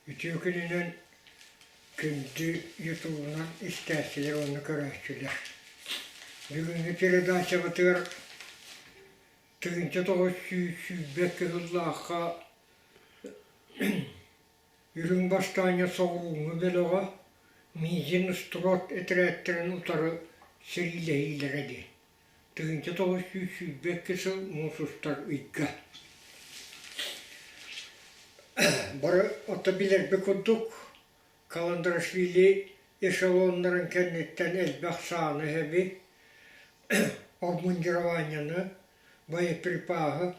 Үтүө күнүнэн күндү ютубунан истээччилэр уонна көрөөччүлэр! Бүгүҥҥү передачабытыгар 1920 сыллаахха Үрүҥ бастаанньа соҕурууҥҥу бөлөҕө Мизин Строд этэрээттэрин утары сэриилэһиилэрэ диэн 1922 сыл муус устар ыйга. Бары ото билэрбит курдук, Каландрашвили эшелоннарын кэнниттэн элбэх сааны эһэби, обмундированиены, боеприпаһы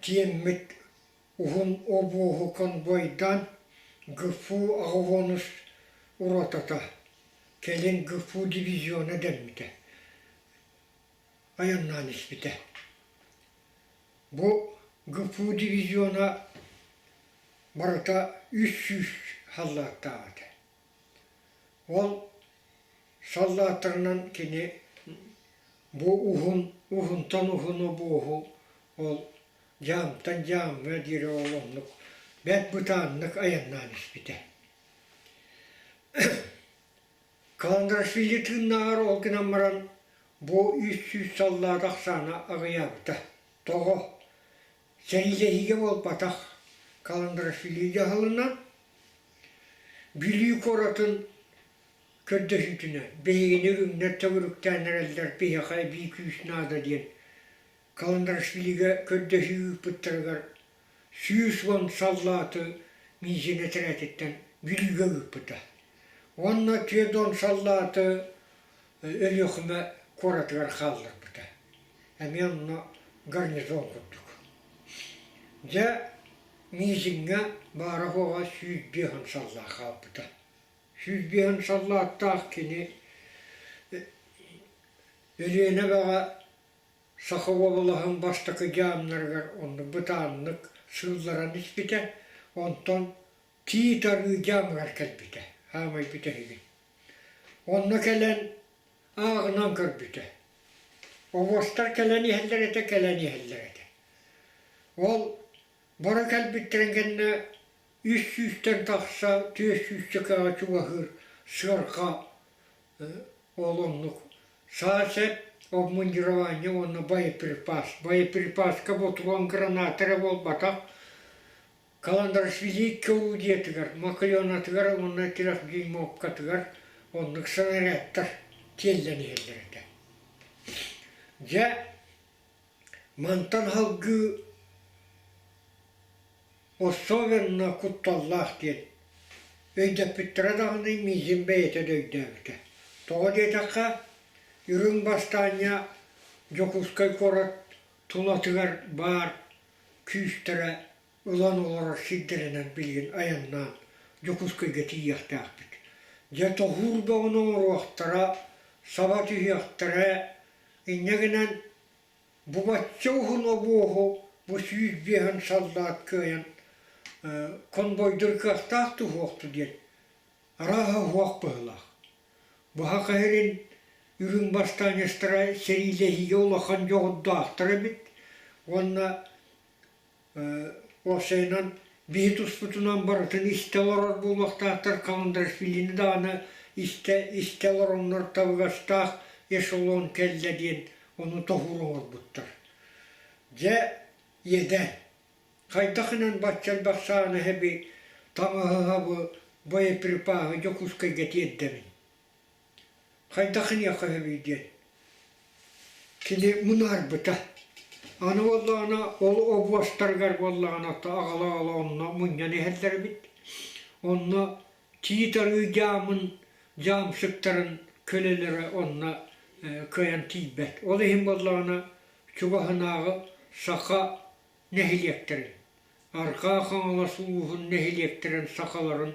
тиэммит уһун обуоһу конвойдаан ГФУ аҕыс ротата, кэлин ГФУ дивизиона дэммитэ, айаннаан испитэ. Бу ГФУ дивизиона барыта 300 саллааттаах этэ. Ол саллааттарынан кини бу уһун уһунтан уһун обуоһу ол дьаамтан дьаамҥа диэри ол оннук бэрт бытааннык айаннаан испитэ. Каландрашвили тыыннааҕар ол гынан баран бу 300 саллаат ахсаана аҕыйаабыта. Тоҕо? Сэриилэһиигэ буолбатах. Каландрашвили дьаһалынан Бүлүү куоратын көрдөһүүтүнэн биһигини үрүҥнэр төгүрүктээн эрэллэр биһиэхэ эбии күүс наада диэн Каландрашвилига көрдөһүү ыыппыттарыгар 110 саллааты Мизин этэрээтиттэн Бүлүүгэ ыыппыта. Уонна 40 саллааты Өлүөхүмэ куоратыгар хаалларбыта. Эмиэ онно гарнизон курдук. Дьэ, Мизиҥҥэ баара-суоҕа 105 саллаат хаалбыта. 105 саллааттаах кини Өлүөнэ эбэҕэ Саха уобалаһын бастакы дьаамнарыгар оннук бытааннык сыылларан испитэ, онтон Тиит Арыы дьаамыгар кэлбитэ, саамай бүтэһигин. Онно кэлэн ааҕынан көрбүтэ. Оҕустар кэлэн иһэллэр этэ, кэлэн иһэллэр этэ. Ол бары кэлбиттэрин кэннэ үс сүүстэн тахса түөрт сүүсчэкэҕэ чугаһыыр сыарҕа ол оннук саа-сэп, обмундирование уонна боеприпас. Боеприпаска ботуруон граната эрэ буолбатах, Каландрашвили орудиетыгар, Макленатыгар уонна Трехдюймовкатыгар оннук снарядтар тиэллэн иһэллэр этэ. Дьэ, мантан салгыы Особенно кутталлаах диэн өйдөппүттэрэ даҕаны миигин бэйэтэ да өйдөөбүтэ. Тоҕо диэтэххэ, Үрүҥ Бастаанньа Дьокуускай куорат тулатыгар баар күүстэрэ ылан олорор сирдэринэн билигин айаннаан Дьокуускайга тиийиэхтээхпит. Дьэ тоһуур бөҕөнү оҥоруохтара, саба түһүөхтэрэ, инньэ гынан Бу бачча уһун обуоһу бу 105 саллаат кыайан конвойдуур кыахтаах туһуохту диэн арааһа уһуох быһыылаах. Бу Саха сирин үрүҥ бастаанньастара сэриилэһиигэ улахан дьоҕурдаахтар эбит уонна Уопсайынан, биһи туспутунан барытын истэ олорор буолуохтаахтар, Каландрашвилины даҕаны истэ, истэ олороннор табыгастаах эшелон кэллэ диэн ону тоһуур оҥорбуттар. Дьэ, иэдээн. Хайдах гынан бачча элбэх сааны эһэби, таҥаһы-сабы, боеприпаһы Дьокуускайга тиэрдэбин? Хайдах гыныахха сөбүй диэн кини мунаарбыта. Аны буоллаҕына ол обуостарыгар буоллаҕына аҕала-аҕала онно мунньан иһэллэр эбит. Онно тиит арыы дьаамын дьаамсыктарын көлөлөрө онно кыайан тиийбэт. Ол иһин буоллаҕына чугаһынааҕы саха нэһилиэктэрин Арҕаа Хаҥалас улууһун нэһилиэктэрин сахаларын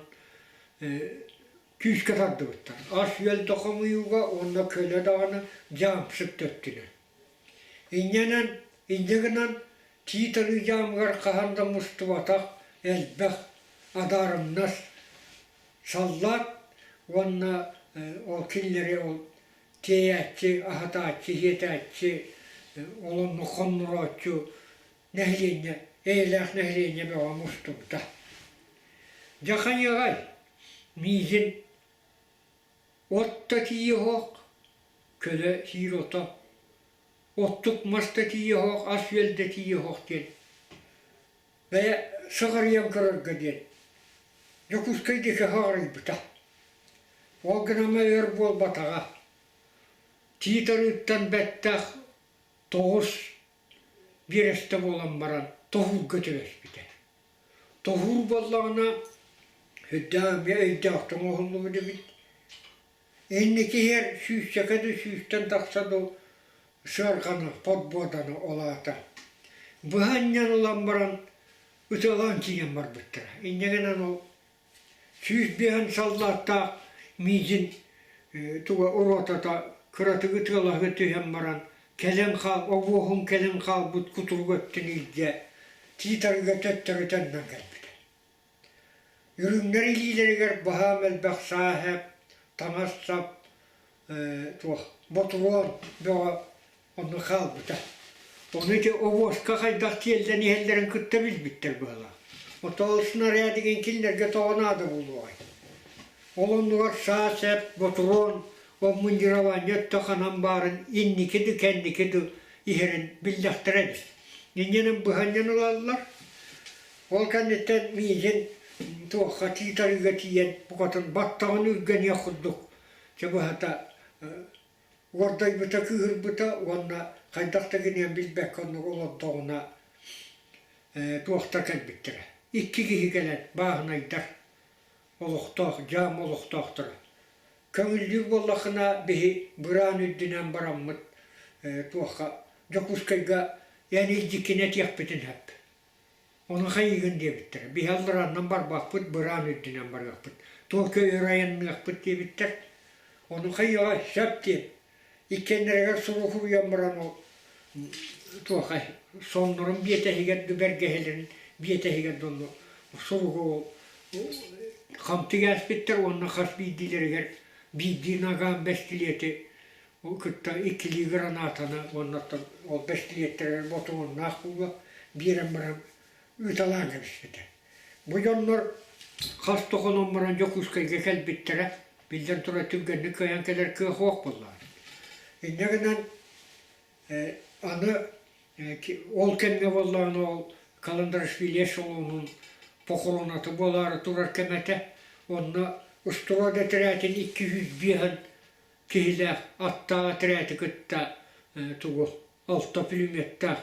күүскэ тардыбыттар. Ас-үөл да хомуйууга уонна көлө даҕаны дьаамсык да өттүнэн. Инньэнэн, инньэ гынан Тиит Арыы дьаамыгар хаһан да мустубатах элбэх адаарымнас саллаат уонна ол кинилэри ол тиэйээччи, аһатааччы, сиэтээччи, ол онно хоннорооччу нэһилиэнньэ, эйэлээх нэһилиэнньэ бөҕө мустубута. Дьэ хайыаҕай, миигин от да тиийэ оһох, көлө сиир ото, оттук мас да тиийэ оһох, ас-үөл да тиийэ оһох диэн бэйэ сыҕарыйан көрөргө диэн Дьокуускай диэки сыҕарыйбыта. Ол гынан өр буолбатаҕа. Тиит арыыттан бэттэх 9 биэрэстэ буолан баран тоһуурга түбэспитэ. Тоһуур буоллаҕына сүрдээх эмиэ өйдөөхтүк оҥоһуллубут эбит. Инники иһэр сүүсчэкэ да сүүстэн тахса дуу сыарҕаны, подбуоданы ол аата быһа анньан ылан баран ытыалаан тиийэн барбыттара. Инньэ гынан ол 105 саллааттаах миигин туга ротата кыратык ытыалаһыы түһэн баран кэлэн хаал обуоһум кэлэн хаалбыт кутурук өттүн илдьэ тиит арыыга төттөрү төннөн кэлбитэ. Үрүҥнэр илиилэригэр баһаам элбэх саа эһэп, таҥас-сап, туох ботуруон бөҕө Онно хаалбыта. Ону ити обуоска хайдах тиэллэн иһэллэрин кытта билбиттэр быһыылаах. Оттон ол снаряд игин кинилэргэ тоҕо наада буолуоҕай? Ол оннугар саа-сэп, ботуруон, обмундирование өттө ханан баарын инники да кэнники да иһэрин биллэхтэрэ эбит. Инньэнэн быһанньан ылаллар. Ол кэнниттэн миигин туохха тиит арыыга тиийэн букатын баттаҕын үргэниэх курдук чэ быһата уордайбыта кыыһырбыта уонна хайдах да гыныан билбэккэ оннук олордоҕуна туохтар кэлбиттэрэ. Икки киһи кэлэн бааһынайдар олохтоох дьаам олохтоохторо. Көҥүллүүр буоллаххына биһи быраан үрдүнэн бараммыт туохха Дьокуускайга эн илдьиккин этиэхпитин сөп. Ону хайыыгын диэбиттэрэ. Биһи алларааннан барбаппыт, быраан үрдүнэн барыахпыт. Туох өр айанныахпыт диэбиттэр. Ону хайыаҕа сөп диэн. Иккиэннэригэр сурук суруйан баран ол туохай соннорун биэтэһигэр ду бэргэһэлэрин биэтэһигэр да онно суругу хамты ээспиттэр уонна хас биирдиилэригэр биирдии нагаан бэстилиэти кытта иккилии гранатаны уонна ол бэстилиэттэрэ ботуруоннаах буолуо биэрэн баран ыыталаан кэбиспитэ. Бу дьоннор хас да хонон баран Дьокуускайга кэлбиттэрэ, биллэн турар түргэнник кыайан кэлэр кыах суох буоллаҕа. Инньэ гынан аны ол кэмҥэ буоллаҕына ол Каландарашвили эшелонун похороната буолаары турар кэмэ этэ. Онно устуруод этэрээтин 205 киһилээх аттаах этэрээти кытта тугу алта пулеметтаах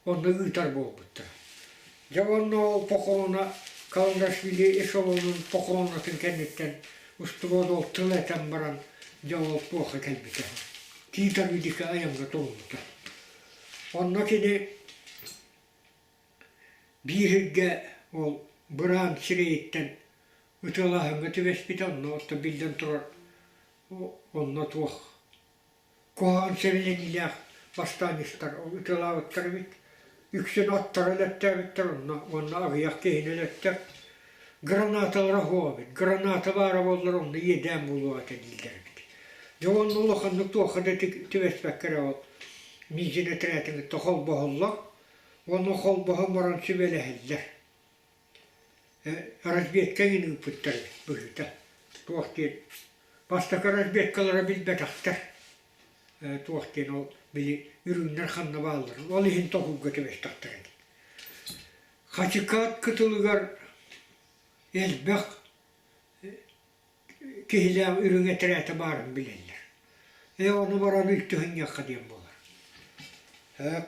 онно ыытар буолбуттара. Дьэ уонна ол похорона Каландашвили эшелонун похоронатын кэнниттэн устуруод ол тыл этэн баран дьэ ол туохха кэлбитэ. Тиит Арыдика айаҥҥа туруммута. Онно кини биир сиргэ ол быраан сирэйиттэн ытыалааһыҥҥа түбэспитэ, онно оттон биллэн турар онно туох куһаҕан сэбилэниилээх бастаанньыстар ытыалаабыттар эбит. Үксүн аттара өлөттөөбүттэр онно уонна аҕыйах киһини өлөттөр. Гранаталара суох эбит. Граната баара буоллар онно иэдээн буолуох этэ дииллэр эбит. Дьэ уонна улаханнык туохха да түбэспэккэ эрэ ол миигин этэрээтин кытта холбоһоллор уонна холбоһон баран сүбэлэһэллэр. Разведка иһин ыыппыттар эбит быһыыта. Туох диэн бастакы разведкалара билбэтэхтэр. Туох диэн ол били үрүҥнэр ханна баалларын ол иһин тоһуурга түбэстэхтэр эбит. Хачыкаат кытылыгар элбэх киһилээх үрүҥ этэрээтэ баарын билэллэр. Ээ ону баран үлтүһүнньүөххэ диэн буолар.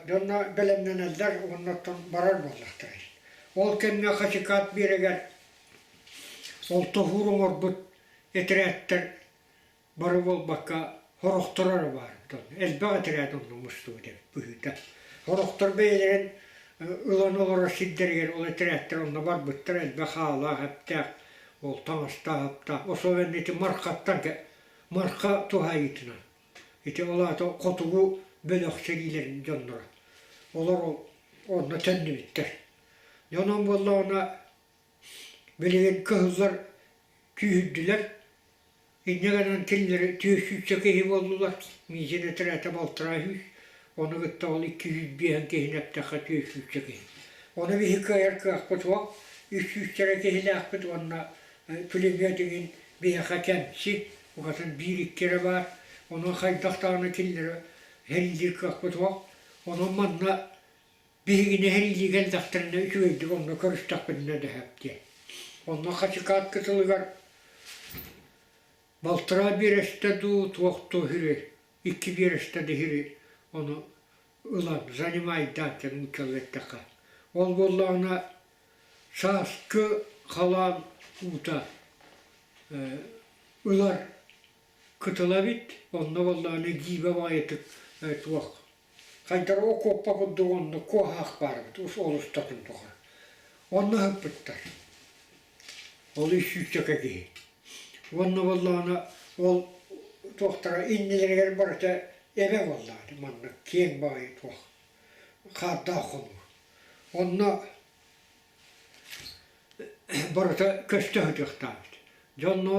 Дьонно бэлэмнэнэллэр уонна оттон барар буоллахтара. Ол кэмҥэ Хачыкаат биэрэгэр ол тоһуур оҥорбут этэрээттэр бары буолбакка сорохторо эрэ баар. Элбэх этэрээт онно мустубут эбит быһыыта. Сорохтор бэйэлэрин ылан олорор сирдэригэр ол этэрээттэр онно барбыттар элбэх хаалаах, эптээх, ол таҥастаах, аптаах. Особенно ити Мархаттан Марха туһаайыытынан. Ити ол аата хотугу бөлөх сэриилэрин дьонноро. Олор ол онно төннүбүттэр. Дьонон буоллаҕына билигин кыһыллар күүһүрдүлэр Инньэ гынан кинилэри 400 киһи буоллулар, миигин этэрээтэ балтараа сүүс, ону кытта ол 205 киһини эптэххэ 400 киһи. Ону биһи кыайар кыахпыт суох. Үс сүүсчэрэ киһилээхпит уонна пулемет иҥин биһиэхэ кэмчи, букатын биир-икки эрэ баар. Онон хайдах даҕаны кинилэри сэриилиир кыахпыт суох. Онон манна биһигини сэриилии кэллэхтэринэ үчүгэйдик онно көрүстэхпитинэ дэһэп диэн. Онно Хачыкаат кытылыгар балтараа биэрэстэ дуу, туох дуу үһү, икки биэрэстэ да үһү ону ылан занимайдаан диэн нууччалыы эттэххэ. Ол буоллаҕына сааскы халаан уута ылар кытыла эбит, онно буоллаҕына гиибэ баҕайытык туох хайдах окуоппа курдук онно куоһаах баар эбит ол устатын тухары. Онно ыһыппыттар. Ол үс сүүсчэкэ киһи. Уонна буоллаҕына ол туохтара иннилэригэр барыта эбэ буоллаҕа маннык киэҥ баҕайы туох хаардаах хонуу. Онно барыта көстө сытыахтаабыт. Дьонно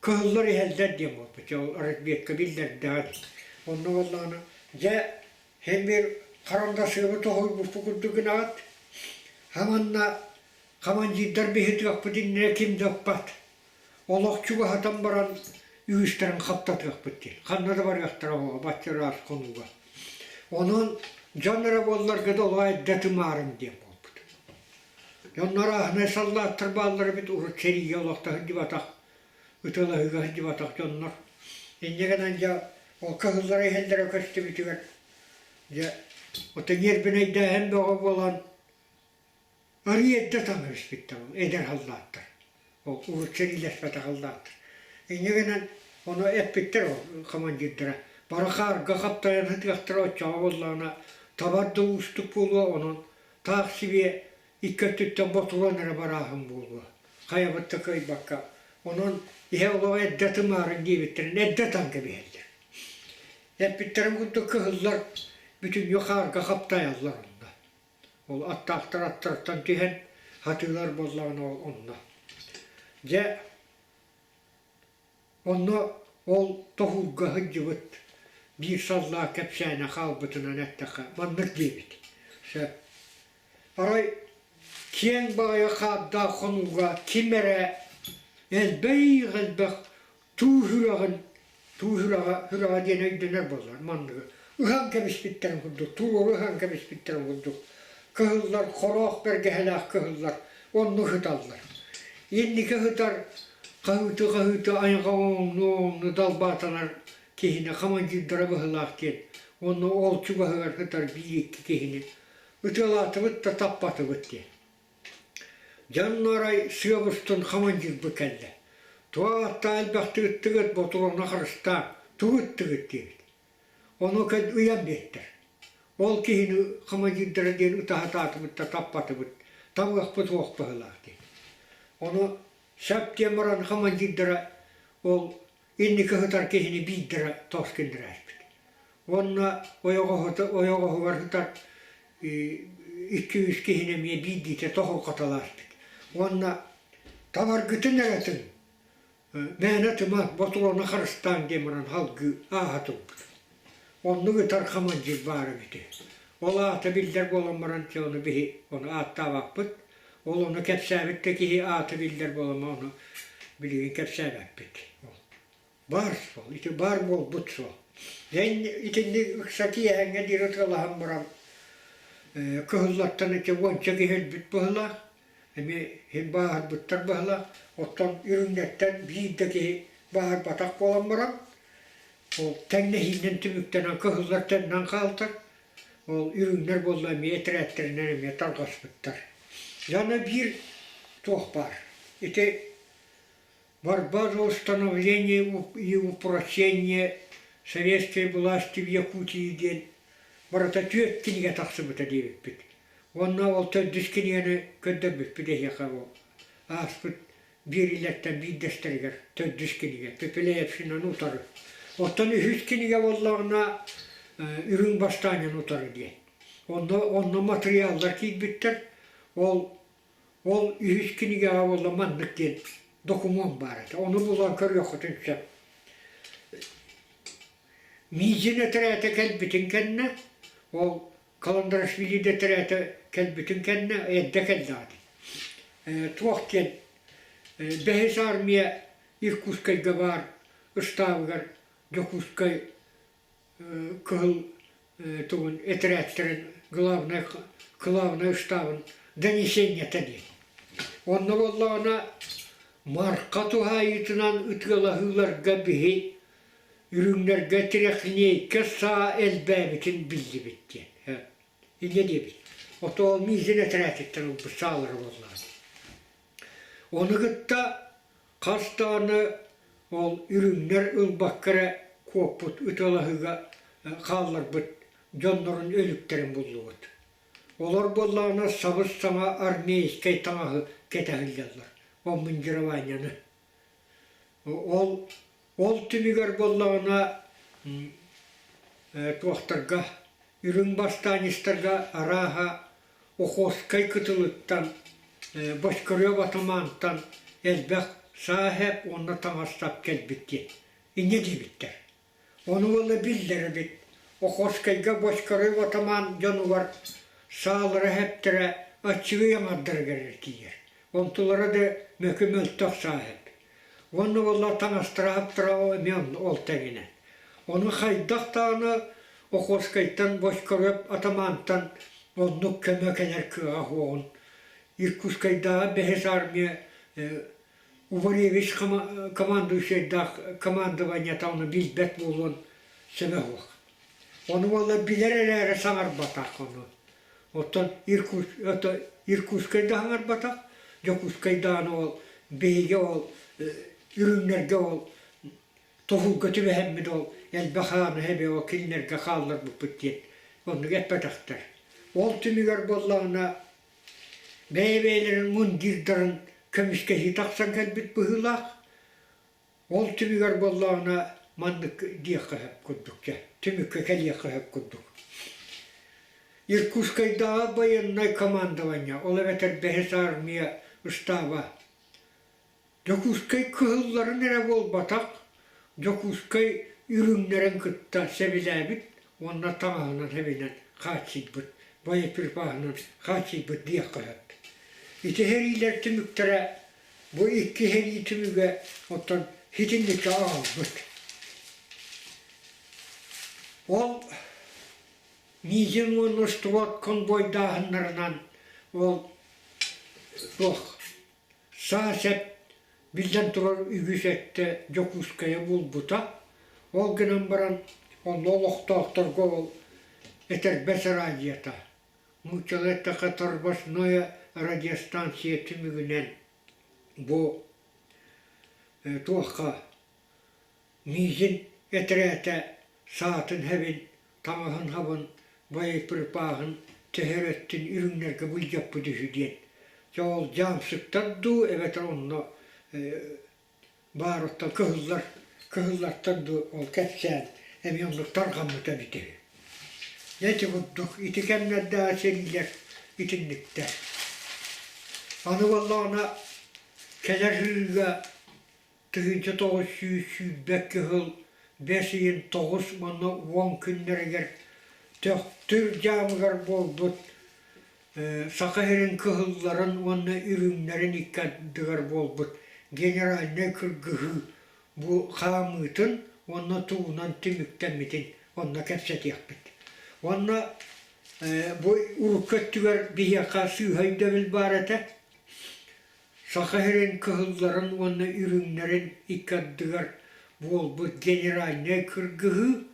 кыһыллар иһэллэр диэн буолбут. Дьэ ол разведка биллэрдэҕин. Онно буоллаҕына дьэ һин биир харандасыабы тоһуйбуппут курдук гынаҕыт. Хаманна Командирдар биһи тыахпыт иннинэ ким да ыппат. Олох чугаһатан баран үгүстэрин хаптатыахпыт диэн. Ханна да барыахтара оҕо бачча ыраас хонууга. Онон дьон эрэ буолларга да олох эрдэ тымаарыҥ диэн буолбут. Дьоннор ааһынай саллааттар бааллар эбит урут сэриигэ олохто сылдьыбатах, ытыалаһыыга сылдьыбатах дьоннор. Инньэ гынан дьэ ол кыһыллара иһэллэрэ көстүбүтүгэр дьэ ото ньиэрбинэйдээһин бөҕө буолан Арыый эрдэ таҥнарыспыттар ол эдэр халлааттар. Ол урут сэриилэспэтэх халлааттар. Инньэ гынан ону эппиттэр ол командирдара. Бары хаарга хаптайан сытыахтара оччоҕо буоллаҕына табар да уустук буолуо онон таах сибиэ икки өттүттэн ботуруон эрэ барааһын буолуо. Хайабыт да кыайбакка. Онон иһэ олох эрдэ тымаарын диэбиттэрин эрдэ таҥ кэбиһэллэр. Эппиттэрин курдук кыһыллар бүтүннүү хаарга хаптайаллар онно. Ол аттаахтар аттарыттан түһэн хатыылар буоллаҕына ол онно. Дьэ онно ол тоһуурга сылдьыбыт биир саллаат кэпсээнэ хаалбытынан эттэххэ маннык диэбит. Сөп. Арай киэҥ баҕайы хаардаах хонууга ким эрэ элбэх элбэх туу сүрэҕин туу сүрэҕэ сүрэҕэ диэн өйдөнөр буоллар манныгы ыһан кэбиспиттэрин курдук туруору ыһан кэбиспиттэрин курдук кыһыллар хороох бэргэһэлээх кыһыллар онно сыталлар инники сытар хаһыыты хаһыыты айҕа оҥно оҥно далбаатанар киһини хамандьыырдара быһылаах диэн уонна ол чугаһыгар сытар биир-икки киһини ытыалаатыбыт да таппатыбыт диэн Дьон арай сыа устун хамандьыырбыт кэллэ: «Туох аттаах элбэхтик ыттыгыт, ботуруона харыстаан, тугу ыттыгыт?» диэбит. Ону ыйан биэртэр. Ол киһини хамандьыырдара диэн ытаһатаатыбыт да таппатыбыт, табыахпыт суох быһыылаах диэн. Ону сөп диэн баран хамандьыырдара ол инники сытар киһини биирдэрэ тос киллэрээспит. Уонна ойоҕоһугар сытар икки-үс киһини эмиэ биирдиитэ тоһурҕаталаспыт. Уонна табаргытын эрэ тын, мээнэ тыма ботуруона харыстааҥ диэн баран салгыы ааһа турбут. Оннук ытар хамандьыыр баар эбит. Ол аата биллэр буолан баран ону биһи ону ааттаабаппыт. Ол ону кэпсээбит да киһи аата биллэр буолан ону билигин кэпсээбэппит. Баар суол, ити баар буолбут суол. Эн итинник ыкса киэһэҥҥэ диэри ытыалаһан баран кыһыллартан ити уонча киһи өлбүт быһыылаах, эмиэ иһин бааһырбыттар быһыылаах, оттон үрүҥнэртэн биир да киһи бааһырбатах буолан баран, ол тэҥнэһиинэн түмүктэнэн кыһыллар төннөн хаалтар, ол үрүҥнэр буолла эмиэ этэрээттэринэн эмиэ тарҕаспыттар. Дьэ аны биир туох баар, ити Борьба за установление и упрочение советской власти в Якутии диэн барыта түөрт кинигэ тахсыбыта диэбиппит. Уонна ол төрдүс кинигэни көрдөрбүппүт эһиэхэ ол ааспыт биэриилэртэн биирдэстэригэр төрдүс кинигэ Пепеляевщинаны утары. Оттон үһүс кинигэ буоллаҕына Үрүҥ бастаанньаны утары диэн. Онно, онно матырыйааллар киирбиттэр. Ол Ол үһүс кинигэҕэ буолла маннык диэн докумуон баар этэ. Ону булан көрүөххүтүн сөп. Миизин этэрээтэ кэлбитин кэннэ, ол Каландарашвили этэрээтэ кэлбитин кэннэ эрдэ кэллэҕэ дии. Туох диэн Бэһис армия Иркутскайга баар ыстаабыгар Дьокуускай кыһыл тугун этэрээттэрин главнай главнай штабын донесениета диэн. Онно буоллаҕына Марха туһаайыытынан ытыалаһыыларга биһи үрүҥнэргэ трехлинейка саа элбээбитин биллибит диэн. Инньэ диэбит. Ото миигин этэрээтиттэн ылбыт саалара буоллаҕа. Ону кытта хас даҕаны ол үрүҥнэр ылбакка эрэ куоппут ытыалаһыыга хаалларбыт дьоннорун өлүктэрин буллубут. Олор буоллаҕына сабыс-саҥа армейскай таҥаһы кэтэ сылдьаллар, обмундированиены. Ол ол түмүгэр буоллаҕына туохтарга үрүҥ бастаанньыстарга арааһа Охотскай кытылыттан, Бочкарев атамаантан элбэх саа-сэп уонна таҥас-сап кэлбит диэн инньэ диэбиттэр. Ону уонна биллэр эбит, Охотскайга Бочкарев атамаан дьонугар саалара-сэптэрэ аччыгый аҥардарыгар эрэ тиийэр. Онтулара да мөкү мөлтөх саа-сэп. Уонна буолла таҥастара-саптара эмиэ ол тэҥинэн. Ону хайдах даҕаны Охотскайтан Бочкарев атамаантан оннук көмө кэлэр кыаҕа суоҕун Иркутскайдааҕы бэһис армия Убаревич командующайдаах командованиета ону билбэт буолуон сөбө суох. Ону буолла билэр эрээри саҥарбатах ону. Оттон Иркутскай да саҥарбатах, Дьокуускай даҕаны ол биһиги ол үрүҥнэргэ ол тоһуурга түбэһэммит ол элбэх ааны эбэ ол кинилэргэ хаалларбыппыт диэн оннук эппэтэхтэр. Ол түмүгэр буоллаҕына бэйэ-бэйэлэрин мундирдарын көмүскэһии тахсан кэлбит быһыылаах. Ол түмүгэр буоллаҕына маннык диэххэ сөп курдук дьэ, түмүккэ кэлиэххэ сөп курдук. Иркутскайдааҕы байыаннай командование, ол эбэтэр бэһис армия ыстааба Дьокуускай кыһылларын эрэ буолбатах, Дьокуускай үрүҥнэрин кытта сэбилээбит уонна таҥаһынан сэбинэн хааччыйбыт, боеприпаһынан хааччыйбыт диэххэ сөп. Ити сэриилэр түмүктэрэ бу икки сэрии түмүгэ оттон итинниккэ аҕалбыт. Ол Миигин уонна устубат конвойдааһыннарынан ол туох Саа-сэп биллэн турар үгүс өттө Дьокуускайы булбута. Ол гынан баран онно олохтоохторго ол этэрбэс араадьыйата, нууччалыы эттэххэ торбосное радиостанция түмүгүнэн бу туохха Миигин этэрээтэ саатын-сэбин, таҥаһын-сабын, боеприпаһын төһөр өттүн үрүҥнэргэ былдьаппыт үһү диэн. Дьэ ол дьаамсыктар дуу эбэтэр онно баарыттан кыһыллар, кыһыллартан дуу ол кэпсээн эмиэ оннук тарҕаммыта эбитэ үһү. Дьэ ити курдук ити кэмнэрдээҕи сэриилэр итинниктэр. Аны буоллаҕына кэлэр сырыыга 1922 сыл бэс ыйын 9 уонна 10 күннэригэр Төхтүр дьаамыгар буолбут Саха сирин кыһылларын уонна үрүҥнэрин икки ардыгар буолбут генеральнай кыргыһыы бу хаамыытын уонна тугунан түмүктэммитин онно кэпсэтиэхпит. Уонна бу урукку өттүгэр биһиэхэ сыыһа өйдөбүл баар этэ. Саха сирин кыһылларын уонна үрүҥнэрин икки ардыгар буолбут генеральнай кыргыһыы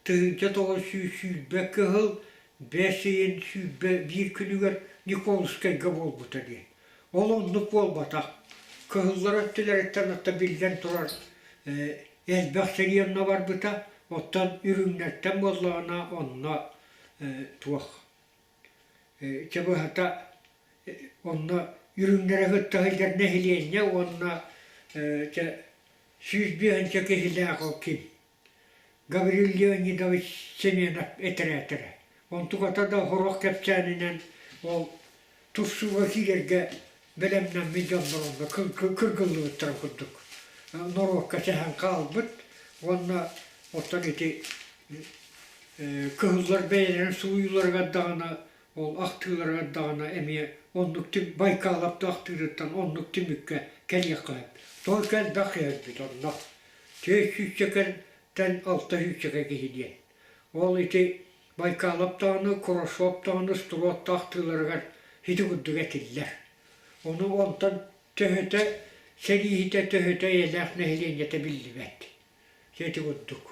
1920 кыһыл бэс ыйын 21 күнүгэр Николскайга буолбута диэн. Ол оннук буолбатах. Кыһыллар өттүлэриттэн ата биллэн турар элбэх сэрии онно барбыта, оттон үрүҥнэртэн буоллаҕына онно туох Чэ быһата онно үрүҥнэрэ кытта сылдьар нэһилиэнньэ уонна чэ 105 киһилээх ол ким Гаврил Леонидович Семенов этэрээтэрэ. Онтуката да сорох кэпсээнинэн ол тупсууга киирэргэ бэлэмнэммит дьоннор онно кыргыллыбыттарын курдук норуокка сэһэн хаалбыт уонна оттон ити кыһыллар бэйэлэрин сууйууларыгар даҕаны. Ол ахтыыларыгар даҕаны эмиэ оннук Байкалап да ахтыырыттан оннук түмүккэ кэлиэххэ сөп. Только элбэх киһи онно. Түөрт сүүсчэкэттэн алта сүүсчэкэ киһи диэн. Ол ити Байкалап даҕаны, Курашов даҕаны Строд да ахтыыларыгар ити курдук этиллэр. Ону онтон төһөтө сэрииһитэ, төһөтө эйэлээх нэһилиэнньэтэ биллибэт. Ити курдук.